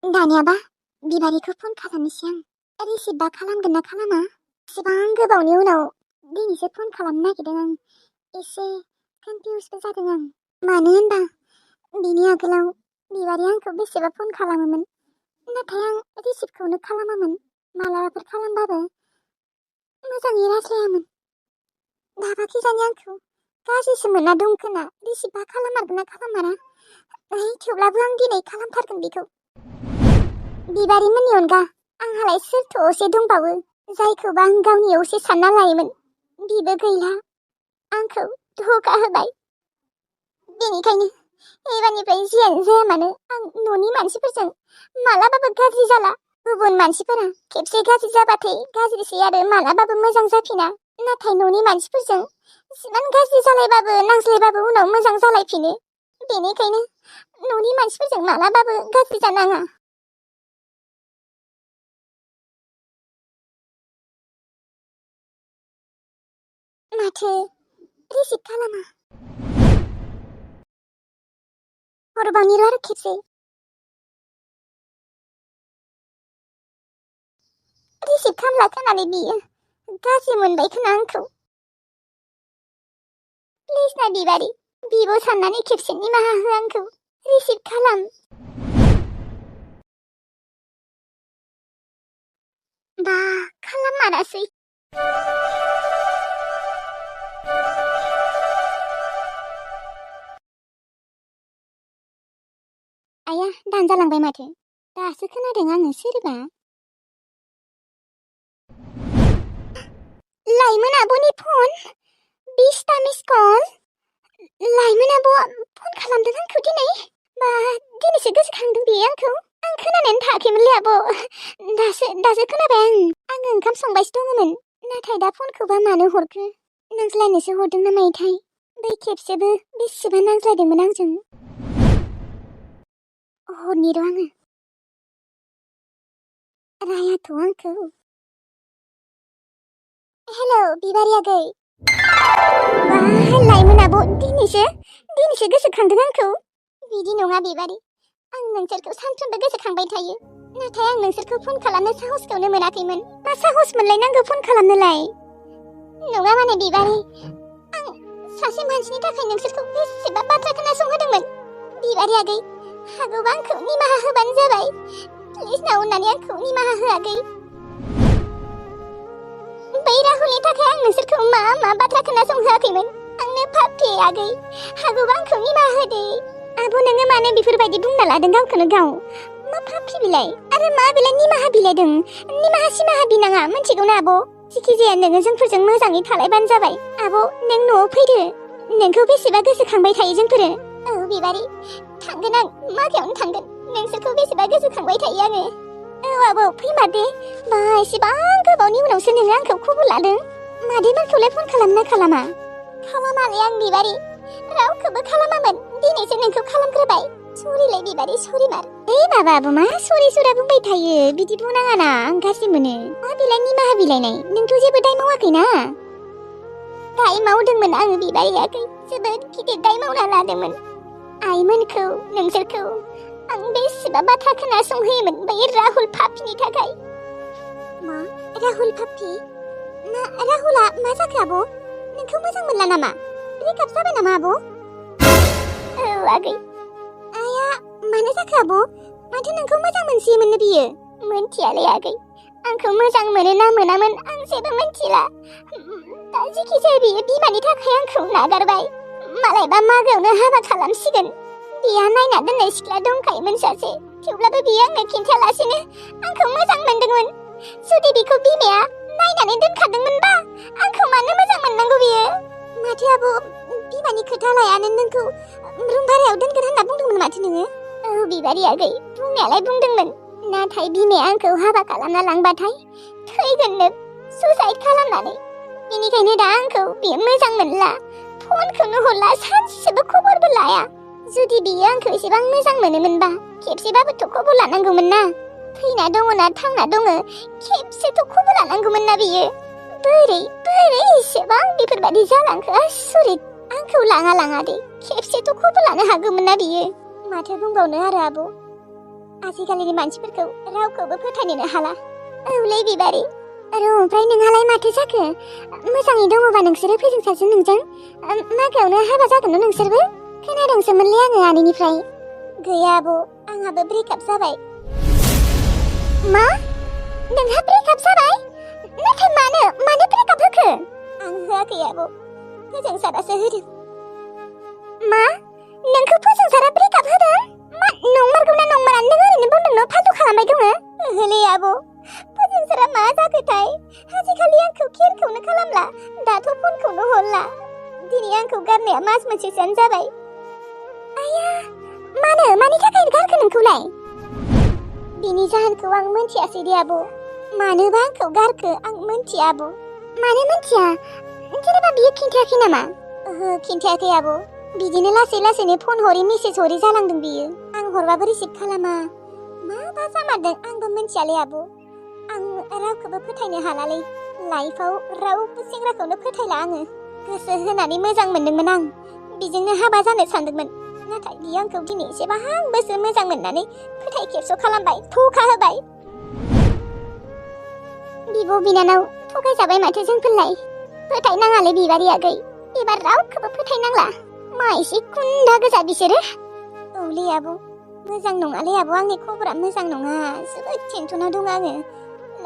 दानियाबा बिबारिखौ phone खालामनोसै आं रिसिभबा खालामगोन ना खालामा एसेबां गोबावनि उनाव दिनैसो फन खालामनो नागिरदों आं एसे कनफिउसबो जादों आं मानो होनबा बिनि आगोलाव बिबारि आंखौ बेसेबा फन खालामोमोन नाथाय आं रिसिभखौनो खालामामोन मालाबाफोर खालामबाबो मोजाङै रायज्लायामोन दाबा खिजानि आंखौ गाज्रिसो मोनना दं खोना रिसिभबा खालामारगोन ना खालामारा थेवब्लाबो आं दिनै खालामथारगोन बेखौ बिबारिमोननि अनगा आंहालाय सोरथ' असे दंबावो जायखौबा आं गावनि असे सानना लायोमोन बिबो गैला आंखौ धोखा होबाय बेनिखायनो एबारनिफ्राय जियानो जाया मानो आं न'नि मानसिफोरजों मालाबाबो गाज्रि जाला गुबुन मानसिफोरा खेबसे गाज्रि जाबाथाय गाज्रिसै आरो मालाबाबो मोजां जाफिना नाथाय न'नि मानसिफोरजों जिमान गाज्रि जालायबाबो नांज्लायबाबो उनाव मोजां जालायफिनो बेनिखायनो न'नि मानसिफोरजों मालाबाबो गाज्रि जानाङा माथो रिसिभ खालामा हरबावनिल' आरो खेबसे रिसिभ खालामला खोनानै बियो गाज्रि मोनबाय खोना आंखौ प्लिज ना बिबारि बिब' साननानै खेबसे निमाहा हो आंखौ रिसिभ खालाम बा खालामारासै आया दानजालांबाय माथो दासो खोनादों आङो सोरबा लाइमोन आब'नि फन 20टा मिस कल लाइमोन आब'आ फन खालामदों आंखौ दिनै बा दिनैसो गोसोखांदों बियो आंखौ आं खोनानानै थायाखैमोनलै आब' दासो खोनाबाय आङो ओंखाम संबायसो दङमोन नाथाय दा फनखौबा मानो हरखो नांज्लायनोसो हरदों ना मायोथाय बै खेबसेबो बेसेबा नांज्लायदोंमोन आंजों हरनि र' आङो रायाथ' आंखौ हेलौ बिबारि आगै बा लाइमोन आब' दिनैसो गोसोखांदों आंखौ बिदि नङा बिबारि आं नोंसोरखौ सानफ्रोमबो गोसोखांबाय थायो नाथाय आं नोंसोरखौ फन खालामनो साहसखौनो मोनाखैमोन मा साहस मोनलायनांगौ फन खालामनोलाय नङा माने बिबारि आं सासे मानसिनि थाखाय नोंसोरखौ बेसेबा बाथ्रा खोनासंहोदोंमोन बिबारि आगै हागौबा आंखौ निमाहा होबानो जाबाय प्लिज ना अननानै आंखौ निमाहा हो आगै बै राहुलनि थाखाय आं नोंसोरखौ मा बाथ्रा खोनासंहोआखैमोन आंनो पापि आगै हागौबा आंखौ निमाहा होदे आब' नोङो मानो बेफोरबायदि बुंना लादों गावखौनो गाव मा पापि बिलाय आरो मा बिलाय निमाहा बिलायदों निमाहा सिमाहा बिनाङा मिथिगौ ना आब' जिखिजाया नोङो जोंफोरजों मोजाङै थालायबानो जाबाय आब' नों न'आव फैदो नोंखौ बेसेबा गोसोखांबाय थायो जोंफोरो औ बिबारि थांगोन आं मागायावनो थांगोन नोंसोरखौ बेसेबा गोसोखांबाय थायो आङो औ आब' फैमारदे बा एसेबां गोबावनि उनावसो नोङो आंखौ खबर लादों मादैमोनखौलाय फन खालामना खालामा खालामालै आं बिबारि रावखौबो खालामामोन दिनैसो नोंखौ खालामग्रोबाय सरिलै बिबारि सरि मार माबा आब' मा सरि सुरा बुंबाय थायो बिदि बुंनाङा ना आं गाज्रि मोनो मा बिलाय निमाहा बिलायनाय नोंथ' जेबो दाय मावाखैना दाय मावदोंमोन आङो बिबारि आगै जोबोद गिदिर दाय मावना लादोंमोन आइमोनखौ नोंसोरखौ आं बेसेबा बाथ्रा खोनासंहोयोमोन बै राहुल पापिनि थाखाय मा राहुल पापि राहुला मा जाखो आब' नोंखौ मोजां मोनला नामा ब्रेकआप जाबाय नामा आब' औ आगै आया मानो जाखो आब' माथो नोंखौ मोजां मोनसियोमोननो बियो मोनथियालै आगै आंखौ मोजां मोनो ना मोनामोन आं जेबो मोनथिला दा जेखि जाया बियो बिमानि थाखाय आंखौ नागारबाय मालायबा मागोआवनो हाबा खालामसिगोन बिहा नायना दोननाय सिख्ला दंखायोमोन सासे थेवब्लाबो बियो आंनो खिन्थायालासेनो आंखौ मोजां मोनदोंमोन जुदि बिखौ बिमाया नायनानै दोनखादोंमोनबा आंखौ मानो मोजां मोननांगौ बियो माथो आब' बिमानि खोथा लायानो नोंखौ रुम भारायाव दोनगोन होनना बुंदोंमोन माथो नोङो औ बिबारि आगै बुंनायालाय बुंदोंमोन नाथाय बिमाया आंखौ हाबा खालामना लांबाथाय थैगोननो सुसाइड खालामनानै बेनिखायनो दा आंखौ बियो मोजां मोनला फनखौनो हरला सानसेबो खबरबो लाया जुदि बियो आंखौ एसेबां मोजां मोनोमोनबा खेबसेबाबोथ' खबर लानांगौमोन ना थैना दङ ना थांना दङ खेबसेथ' खबर लानांगौमोन ना बियो बोरै एसेबां बेफोरबायदि जालांखो आसरित आंखौ लाङा दे खेबसेथ' खबर लानो हागौमोन ना बियो माथो बुंबावनो आरो आब' आजिखालिनि मानसिफोरखौ रावखौबो फोथायनोनो हाला। औलै बिबारि ओमफ्राय नोंहालाय माथो जाखो? मोजाङै दङबा नोंसोरो फोजोंसारजों नोंजों मागोआवनो हाबा जागोन न' नोंसोरबो? खोनादोंसोमोनलै आङो आनैनिफ्राय। गैया आब' आंहाबो ब्रेकआप जाबाय। मा? नोंहा ब्रेकआप जाबाय? नाथाय मानो ब्रेकआप होखो? आं होआखै आब' फोजोंसारासो होदों। मा? नोंखौ फोजोंसारा ब्रेकआप होदों? मा नंमारगौना नंमारा? नों ओरैनो बुंदों न' फालतु खालामबाय दङ? ओहोलै आब' फोजोंसारा मा जाखोथाय? आजिखालि आंखौ केयारखौनो खालामला, दाथ' फनखौनो हरला। दिनै आंखौ गारनाया मास मोनसेसोआनो जाबाय। आया मानि थाखाय गारखो नोंखौलाय? बिनि जाहोनखौ आं मोनथियासै दे आब'। मानोबा आंखौ गारखो आं मोनथिया आब'। मानो मोनथिया? जेनेबा बियो खिन्थायाखै नामा? ओहो खिन्थायाखै आब'। बिदिनो लासैनो फन हरि मेसेज हरि जालांदों बियो। आं हरबाबो रिसिभ खालामा। माबा जामारदों आंबो मोनथियालै आब'। आं रावखौबो फोथायनो हालालै। लाइफआव रावबो सेंग्राखौनो फोथायला आङो। गोसो होनानै मोजां मोनदोंमोन आं। बिजोंनो हाबा जानो सानदोंमोन। नाथाय बियो आंखौ दिनै एसेबां बोसोर मोजां मोननानै फोथाय खेबस' खालामबाय, धोखा होबाय। बिब' बिनानाव थगायजाबाय माथो जोंफोरलाय। फोथायनाङालै बिबारि आगै। एबार रावखौबो फोथायनांला। मा एसे खुन्दा गोजा बिसोरो। औलै आब' मोजां नङालै आब', आंनि खबरा मोजां नङा। जोबोद टेनसनाव दं आङो।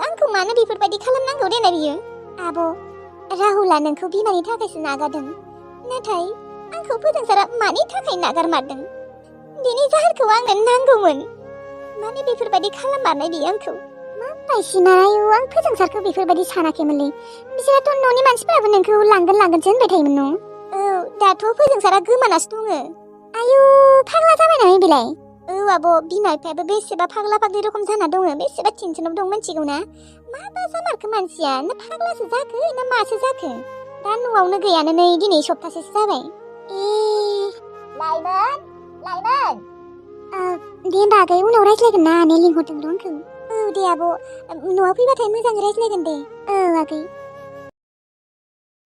आंखौ मानो बेफोरबायदि खालामनांगौ देनाय बियो? आब' राहुला नोंखौ बिमानि थाखायसो नागारदों। नाथाय आंखौ फोजोंसारा मानि थाखाय नागारमारदों? बेनि जाहोनखौ आंनो नांगौमोन। मानो बेफोरबायदि खालाममारनाय बियो आंखौ? मा बायसिनाय आं फोजोंसारखौ बेफोरबायदि सानाखैमोनलै। बिसोराथ' न'नि मानसिफोराबो नोंखौ लांगोनसो होनबाय थायोमोन न'? औ दाथ' फोजोंसारा गोमानासो दङ। आयु फाग्ला जाबाय नामा बेलाय? औ आब' बिमा बिफायाबो बेसेबा फाग्ला फाग्लि रखम जाना दङ, बेसेबा टेनसनाव दं मिथिगौ ना? माबा जामारखो मानसिया? ना फाग्लासो जाखो ना मासो जाखो? दा न'आवनो गैयानो नै दिनै सप्तासेसो जाबाय। लाइमोन दे होमबा आगै उनाव रायज्लायगोन ना, आनैया लिंहरदों र' आंखौ। औ दे आब' न'आव फैबाथाय मोजाङै रायज्लायगोन दे। औ आगै।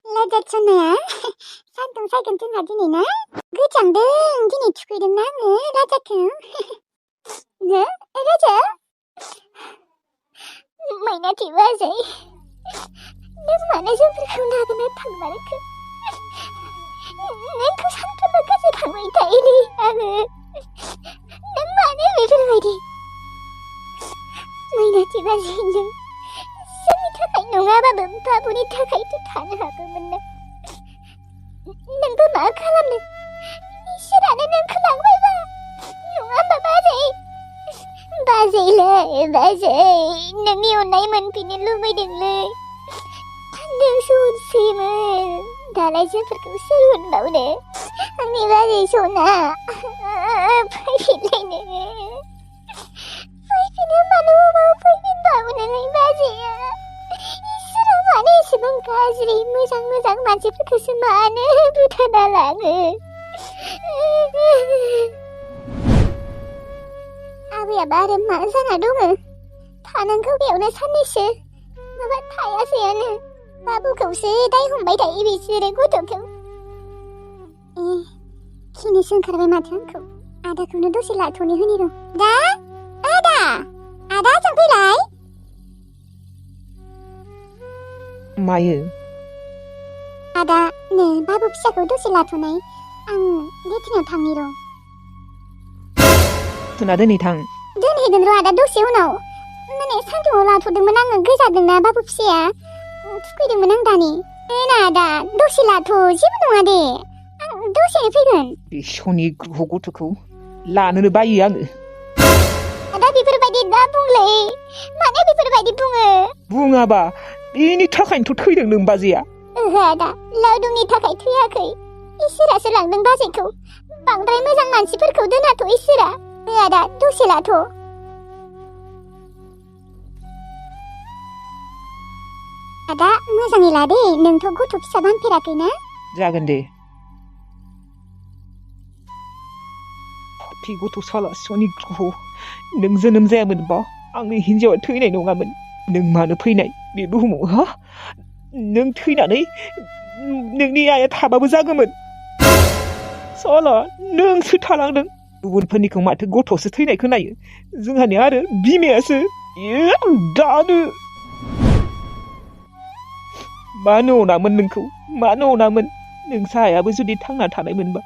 लाजात सनाया सान्दुं सायगोन जोंहा दिनै ना? गोजांदों दिनै थुखैदोंना आङो राजाखौ। नो राजा मैनाथि बाजै नों मानो जोंफोरखौ नागारना थांमारखो? नोंखौ सानफ्रोमबो गोसोखांबाय थायोलै आङो। नों मानो बेफोरबायदि? मैनाथि बाजै नों जोंनि थाखाय नङाबाबो बाबुनि थाखायथ' थानो हागौमोन ना? नोंबो मा खालामदों? इसोरानो नोंखौ लांबायबा नङा होमबा बाजै? बाजै नोंनि अननाय मोनफिननो लुबैदोंलै। नोंसो अनसोयोमोन, दालाय जोंफोरखौ सोर अनबावनो? आंनि बाजै सना फैफिनलाय नोङो। फैफिनो मानो अबाव फैफिनबावनोलै बाजैया? इसोरा मानो एसेबां गाज्रि? मोजां मानसिफोरखौसो मानो बुथारना लाङो? आबैयाबा आरो मा जाना दङ? थानांगौ बेयावनो साननैसो, माबा थायासैयानो। बाबुखौसो दाय हमबाय थायो बिसोरो गथ'खौ। खिनोसो ओंखारबाय माथो आंखौ। आदाखौनो दसे लाथ'नो होनि र'। आदा जों फैलाय। मायो? आदा नै बाबु फिसाखौ दसे लाथ'नाय, आं लेट्रिनाव थांनि र'। थुना दोनै थां। दोनहैगोन र' आदा दसे उनाव। माने सान्दुङाव लाथ'दोंमोन आङो, गोजादोंना बाबु फिसाया। थुखैदोंमोन आं दानि। ना आदा दसे लाथ', जेबो नङा दे, आं दसेनो फैगोन। बे सनि ग्रह गथ'खौ लानोनो बायो आङो। आदा बेफोरबायदि दा बुंलै, मानो बेफोरबायदि बुङो? बुङाबा बेनि थाखायनोथ' थैदों नों बाजैया। ओहो आदा लावदुमनि थाखाय थैयाखै, इसोरासो लांदों बाजैखौ। बांद्राय मोजां मानसिफोरखौ दोनाथ' इसोरा। आदा दसे लाथ'। आदा मोजाङै ला दे, नोंथ' गथ' फिसा बानफेराखैना? जागोन दे। पापि गथ' साला सनि ग्रह, नों जोनोम जायामोनबा आंनि हिन्जावा थैनाय नङामोन। नों मानो फैनाय बे बुहुमाव हा? नों थैनानै नोंनि आइया थाबाबो जागौमोन। साला नोंसो थालांदों। गुबुनफोरनिखौ माथो गथ'सो थैनाय खोनायो जोंहानि आरो बिमायासो दानो मानो अनामोन नोंखौ मानो अनामोन नों साहायाबो जुदि थांना थानायमोनबा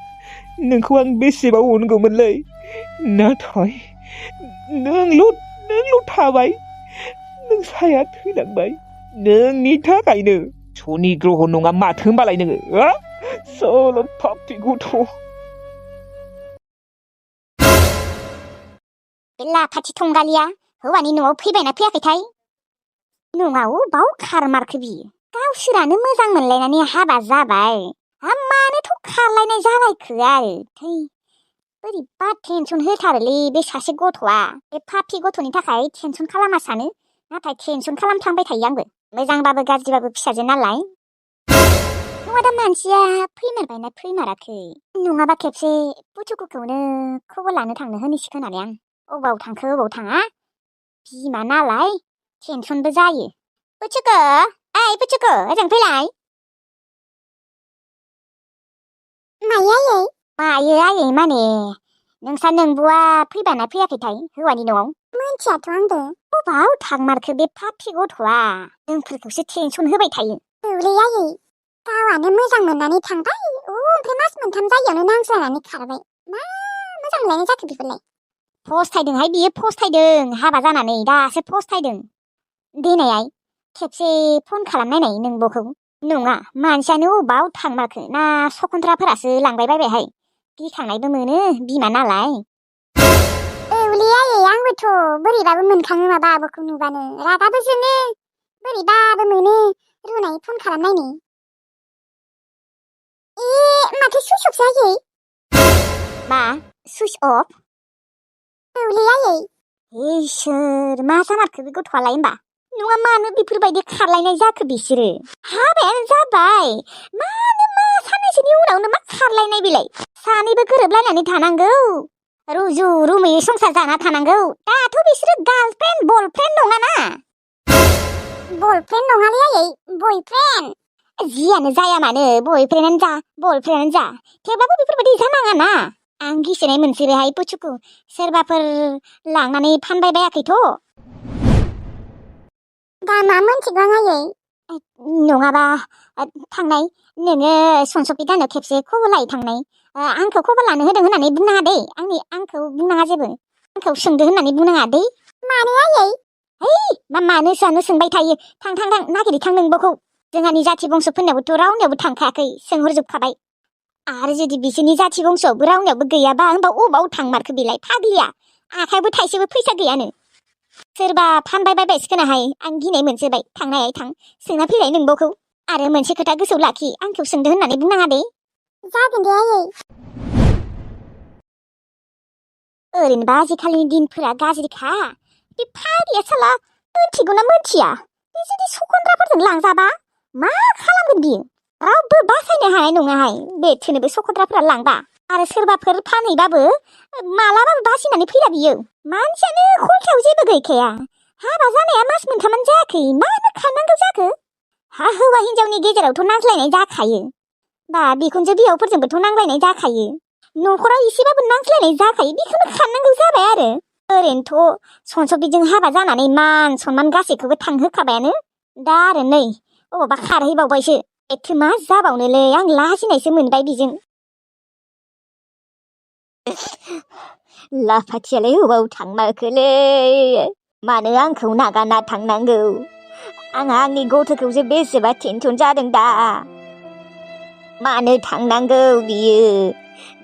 नोंखौ आं बेसेबा अनगौमोनलै नाथाय नोंल' थाबाय नों साहाया थैलांबाय नोंनि थाखायनो सनि ग्रह नङा माथो होनबालाय नोङो सल' पापि गथ' बे लाफाथि थंगालिया हौवानि न'आव फैबायना फैयाखैथाय न'आव बाव खारमारखो बियो गावसोरानो मोजां मोनलायनानै हाबा जाबाय मानोथ' खारलायनाय जालायखो आरो थै बोरैबा टेनसन होथारोलै बे सासे गथ'आ बे पापि गथ'नि थाखाय टेनसन खालामा सानो नाथाय टेनसन खालामफ्लांबाय थायो आंबो मोजांबाबो गाज्रिबाबो फिसाजो नालाय नङा दा मानसिया फैमारबायना फैमाराखै नङाबा खेबसे पुथुकुखौनो खबर लानो थांनो होनोसै खोनानै आं अबाव थांखो अबाव थाङा बिमा नालाय टेनसनबो जायो पुथुकु ओइ पुथुकु ओजों फैलाय मायो आयै माने नोंसा नोंबुआ फैबाना फैयाखैथाय हौवानि न'आव मोनथियाथ' आंबो अबाव थांमारखो बे पापि गथ'आ जोंफोरखौसो टेनसन होबाय थायो औलै आयै गावआनो मोजां मोननानै थांबाय ओमफ्राय मास मोनथाम जायियावनो नांज्लायनानै खारबाय मा मोजां मोनलायनाय जाखो बेफोरलाय फस्थायदोंहाय बियो फस्थायदों हाबा जानानै दासो फस्थायदों देनायाय खेबसे फन खालामनायनाय नोंबोखौ नङा मानसियानो अबाव थांमारखो ना सखन्थ्राफोरासो लांबाय बायबायहाय गिखांनायबो मोनो बिमा नालाय औलै आयै आंबोथ' बोरैबाबो मोनखाङो माबा आब'खौ नुबानो रागाबो जोङो बोरैबाबो मोनो रुनाय फन खालामनायनि माथो सुइस अफ जायो मा सुइस अफ औलै आयै इसोर मा जामारखो बे गथ'आलाय होमबा नङा मानो बेफोरबायदि खारलायनाय जाखो बिसोरो हाबायानो जाबाय मानो मा साननैसोनि उनावनो मा खारलायनाय बेलाय सानैबो गोरोबलायनानै थानांगौ रुजु रुमैयै संसार जाना थानांगौ दाथ' बिसोरो गार्लफ्रेन्ड बयफ्रेन्ड नङाना बयफ्रेन्ड नङालै आयै बयफ्रेन्ड जियानो जाया मानो बयफ्रेन्डआनो जा बयफ्रेन्डआनो जा थेवब्लाबो बेफोरबायदि जानाङाना आं गिसोनाय मोनसैबायहाय पुथुकु सोरबाफोर लांनानै फानबाय बायाखैथ' दा मा मोनथिगौ आयै नङाबा थांनाय नोङो सनसकि दानो खेबसे खबर लायै थांनाय आंखौ खबर लानो होदों होननानै बुंनाङा दै आंखौ बुंनाङा जेबो आंखौ सोंदो होननानै बुंनाङा दै मानो आयै मानो जानो सोंबाय थायो थां नागिरै नोंबोखौ जोंहानि जाथि बंस'फोरनियावबोथ' रावनियावबो थांखायाखै सोंहरजोबखाबाय आरो जुदि बिसोरनि जाथि बंस'आवबो रावनियावबो गैयाबा होमबा अबाव थांमारखो बेलाय फाग्लिया आखायावबो थाइसेबो फैसा गैयानो सोरबा फानबाय बायबायसो खोनाहाय आं गिनाय मोनसोबाय थांनाय थां सोंना फैलाय नोंबोखौ आरो मोनसे खोथा गोसोआव लाखि आंखौ सोंदो होननानै बुंनाङा दे जागोन दे आयै ओरैनोबा आजिखालिनि दिनफोरा गाज्रिखा बे फाग्लिया साला मोनथिगौना मोनथिया बे जुदि सखन्द्राफोरजों लांजाबा मा खालामगोन बियो रावबो बासायनो हानाय नङाहाय बेथोनोबो सखन्द्राफोरा लांबा आरो सोरबाफोर फानहैबाबो मालाबाबो बासिनानै फैला बियो मानसियानो खलथायाव जेबो गैखाया हाबा जानाया मास मोनथामानो जायाखै मानो खारनांगौ जाखो हौवा हिनजावनि गेजेरावथ' नांज्लायनाय जाखायो बा बिखुनजो बिहावफोरजोंबोथ' नांज्लायनाय जाखायो न'खराव एसेबाबो नांज्लायनाय जाखायो बेखौनो खारनांगौ जाबाय आरो ओरैनोथ' सनसबिजों हाबा जानानै मान सनमान गासैखौबो थांहोखाबायानो दा आरो नै अबावबा खारहैबावबायसो एथो मा जाबावनोलै आं लाजिनायसो मोनबाय बिजों लाफाथियालाय अबाव थांमारखोलै मानो आंखौ नागारना थांनांगौ आंहा आंनि गथ'खौसो बेसेबा टेनसन जादों दा मानो थांनांगौ बियो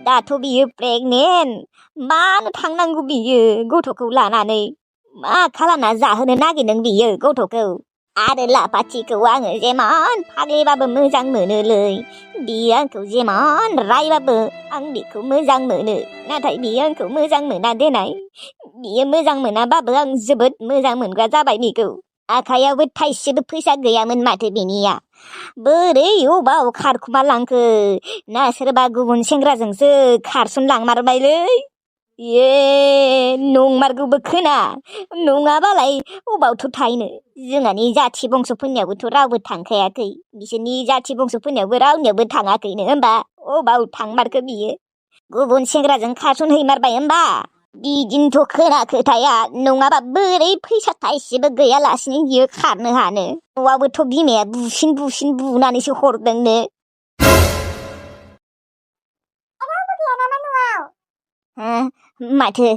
दाथ' बियो प्रेगनेन्ट मानो थांनांगौ बियो गथ'खौ लानानै मा खालामना जाहोनो नागिरदों बियो गथ'खौ आरो लाफाथिखौ आङो जेमान फाग्लिबाबो मोजां मोनोलै बियो आंखौ जेमान रायबाबो आं बेखौ मोजां मोनो नाथाय बियो आंखौ मोजां मोना देनाय बियो मोजां मोनाबाबो आं जोबोद मोजां मोनग्रा जाबाय बिखौ आखायावबो थाइसेबो फैसा गैयामोन माथो बिनिया बोरै अबाव खारखुमा लांखो ना सोरबा गुबुन सेंग्राजोंसो खारसनलांमारबायलै नंमारगौबो खोना नङाबालाय अबावथ' थाहैनो जोंहानि जाथि बंस'फोरनियावबोथ' रावबो थांखायाखै बिसोरनि जाथि बंस'फोरनियावबो रावनियावबो थाङाखैनो होमबा अबाव थांमारखो बियो गुबुन सेंग्राजों खारसनहैमारबाय होमबा बिदिनोथ' खोना खोथाया नङाबा बोरै फैसा थाइसेबो गैयालासिनो बियो खारनो हानो न'आवबोथ' बिमाया बुसिन बुसिन बुनानैसो हरदोंनो माथो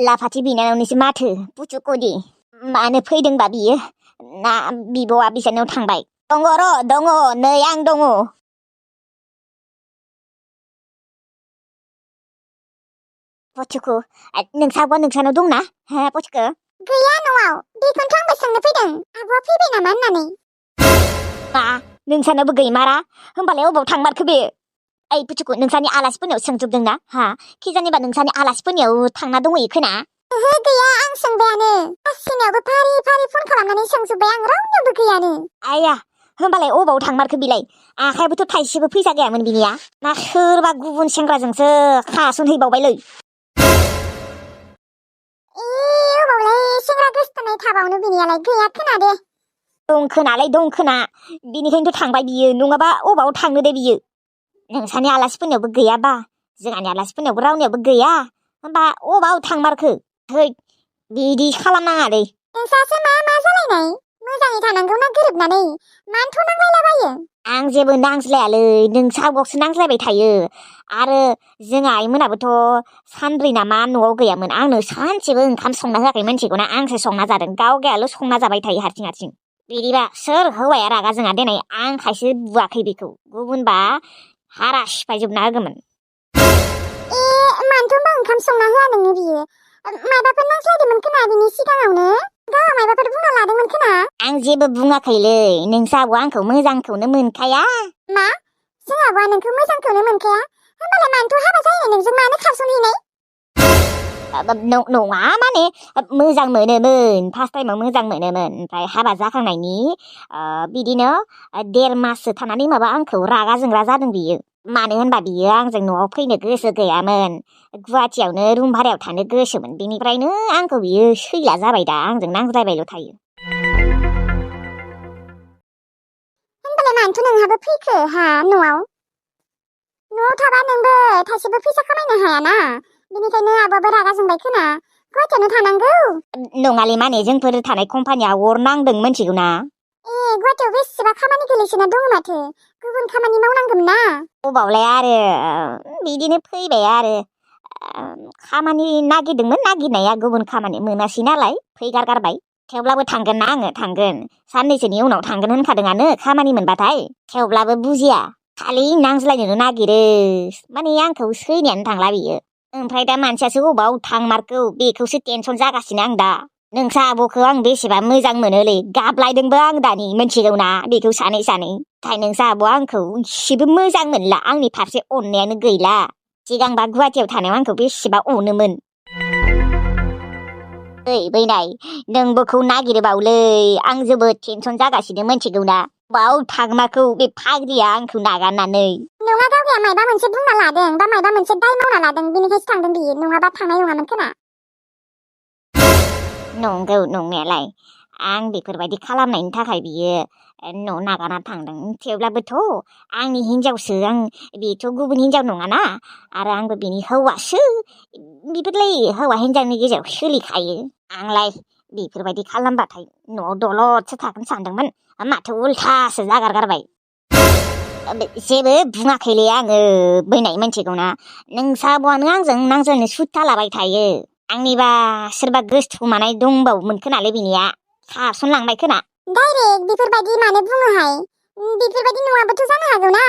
लाफाथि बिनानावनिसो माथो पुचुकुदि मानो फैदोंबा बियो ना बिब'आ बिसानाव थांबाय दङ नै आं दङ पुचुकु नोंसाबो नोंसानाव दंना हा पुचुकु गैया न'आव बेखौनोथ' आंबो सोंनो फैदों आब'आ फैबाय नामा होननानै मा नोंसानावबो गैमारा होमबालाय अबाव थांमारखो बे ओइ पुचुकु नोंसानि आलासिफोरनियाव सोंजोबदोंना हा खिजानिबा नोंसानि आलासिफोरनियाव थांना दंहैयो खोना ओहो गैया आं सोंबायानो गासिनियावबो फारि फारि फन खालामनानै सोंजोबबाय आं रावनियावबो गैयानो आया होमबालाय अबाव थांमारखो बिलाय आखायाबोथ' थाइसेबो फैसा गैयामोन बिनिया ना सोरबा गुबुन सेंग्राजोंसो खासनहैबावबायलै अबावलाय सेंग्रा गोसथोनाय थाबावनो बिनियालाय गैया खोनादे दं खोना बिनिखायनोथ' थांबाय बियो नङाबा अबाव थांनो दे बियो नोंसानि आलासिफोरनियावबो गैयाबा जोंहानि आलासिफोरनियावबो रावनियावबो गैया होमबा अबाव थांमारखो थै बिदि खालामनाङालै नोंसासो मा जालायनाय मोजाङै थानांगौ ना गोरोबनानै मानोथ' नांलायलाबायो आं जेबो नांज्लायालै नोंसा आब'सो नांज्लायबाय थायो आरो जोंहा आइमोनाबोथ' सानब्रै नामा न'आव गैयामोन आंनो सानसेबो ओंखाम संना होआखै मिथिगौना आंसो संना जादों गावगायाल' संना जाबाय थायो हारसिं बिदिबा सोर हौवाया रागा जोङा देनाय आं खायसे बुवाखै बेखौ गुबुनबा हारा सिफायजोबना होगौमोन मानोथ' होनबा ओंखाम संना होआ नोंनो बियो माबाफोर नांज्लायदोंमोन खोना बिनि सिगाङावनो गावहा माबाफोर बुंना लादोंमोन खोना आं जेबो बुङाखैलै नोंसा आब'आ आंखौ मोजांखौनो मोनखाया मा जों आब'आ नोंखौ मोजांखौनो मोनखाया होमबालाय मानोथ' हाबा जायो नोंजों मानो खारसनहैनाय नङा माने मोजां मोनोमोन फार्स्ट टाइमाव मोजां मोनोमोन ओमफ्राय हाबा जाखांनायनि बिदिनो 1.5 माससो थानानै माबा आंखौ रागा जोंग्रा जादों बियो मानो होनबा बियो आंजों न'आव फैनो गोसो गैयामोन गुवाहाटियावनो रुम भारायाव थानो गोसोमोन बेनिफ्रायनो आंखौ बियो सैला जाबाय दा आंजों नांज्लायबायल' थायो होनबालाय मानोथ' नोंहाबो फैखो हा न'आव थाबा नोंबो थाइसेबो फैसा खामायनो हायाना बेनिखायनो आब'आबो रागा जोंबाय खोना गुवाहाटियावनो थानांगौ नङालै माने जोंफोर थानाय कम्पानिया अर नांदों मिथिगौ ना गुवाहाटियाव बेसेबा खामानि गोलैसोना दङ माथो गुबुन खामानि मावनांगोन ना अबावलाय आरो बिदिनो फैबाय आरो खामानि नागिरदोंमोन नागिरनाया गुबुन खामानि मोनासै नालाय फैगारगारबाय थेवब्लाबो थांगोन ना आङो थांगोन साननैसोनि उनाव थांगोन होनखादोंआनो खामानि मोनबाथाय थेवब्लाबो बुजिया खालि नांज्लायनोनो नागिरो माने आंखौ सैनायानो थांला बियो ओमफ्राय दा मानसियासो अबाव थांमारखौ बेखौसो टेनसन जागासिनो आं दा नोंसा आब'खौ आं बेसेबा मोजां मोनोलै गाबलायदोंबो आं दानि मिथिगौ ना बेखौ सानै नाथाय नोंसा आब'आ आंखौ इसेबो मोजां मोनला आंनि फारसे अननायानो गैला सिगांबा गुवाहाटियाव थानायाव आंखौ बेसेबा अनोमोन ओइ बैनाय नोंबोखौ नागिरबावलै आं जोबोद टेनसन जागासिनो मिथिगौ ना बाव थांमारखौ बे फाग्लिया आंखौ नागारनानै नङा गावगाया मायबा मोनसे बुंना लादों बा मायबा मोनसे दाय मावना लादों बेनिखायसो थांदों बियो नङाबा थांनाय नङामोन खोना नंगौ नंनायालाय आं बेफोरबायदि खालामनायनि थाखाय बियो न' नागारना थांदों थेवब्लाबोथ' आंनि हिनजावसो आं बेथ' गुबुन हिनजाव नङाना आरो आंबो बिनि हौवासो बेफोरलाय हौवा हिनजावनि गेजेराव सोलिखायो आंलाय बेफोरबायदि खालामबाथाय न'आव दलदसो थागोन सानदोंमोन माथो उल्थासो जागारगारबाय जेबो बुङाखैलै आङो बैनाय मिथिगौ ना नोंसा आब'आनो आंजों नांज्लायनो सुथा लाबाय थायो आंनिबा सोरबा गोसथोमानाय दंबावोमोन खोनालै बिनिया खारसनलांबाय खोना डाइरेक्ट बेफोरबायदि मानो बुङोहाय बेफोरबायदि नङाबोथ' जानो हागौ ना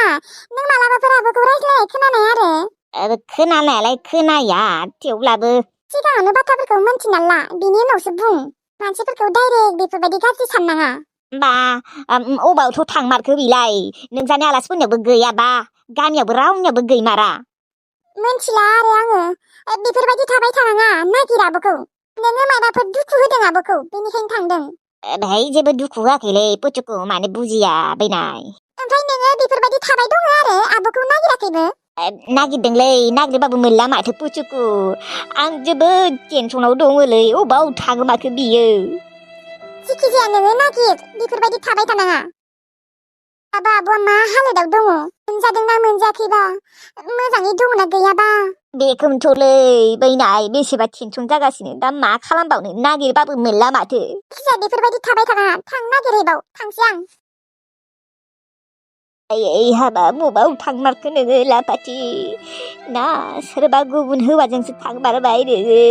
नों मालाबाफोर आब'खौ रायज्लाय खोनानाय आरो खोनानायालाय खोनाया थेवब्लाबो सिगाङावनो बाथ्राफोरखौ मिन्थिना ला बिनि उनावसो बुं मानसिफोरखौ डाइरेक्ट बेफोरबायदि गाज्रि साननाङा बा अबावथ' थांमारखो बिलाय नोंसानि आलासिफोरनियावबो गैयाबा गामियावबो रावनियावबो गैमारा मिन्थिला आरो आङो बेफोरबायदि थाबाय थानाङा नागिर आब'खौ नोङो माबाफोर दुखु होदों आब'खौ बेनिखायनो थांदों बेहाय जेबो दुखु होआखैलै पुचुकु माने बुजिया बैनाय ओमफ्राय नोङो बेफोरबायदि थाबाय दङ आरो आब'खौ नागिराखैबो नागिरदोंलै नागिरबाबो मोनला माथो पुचुकु आं जोबोद टेनसनाव दङलै अबाव थागोमाखो बियो जिखिजाया नोङो नागिर बेफोरबायदि थाबाय थानाङा आबा आब'आ मा हालोदाव दङ मोनजादोंना मोनजायाखैबा मोजाङै दंना गैयाबा बेखौनोथ'लै बैनाय बेसेबा टेनसन जागासिनो दा मा खालामबावनो नागिरबाबो मोनला माथो जायखिजाया बेफोरबायदि थाबाय थानाङा थांनो नागिरहैबाव थांसै आं ओइ हाबाब बबाव थांमारखो नोङो लापाथि ना सोरबा गुबुन हौवाजोंसो थांमारबाय नोङो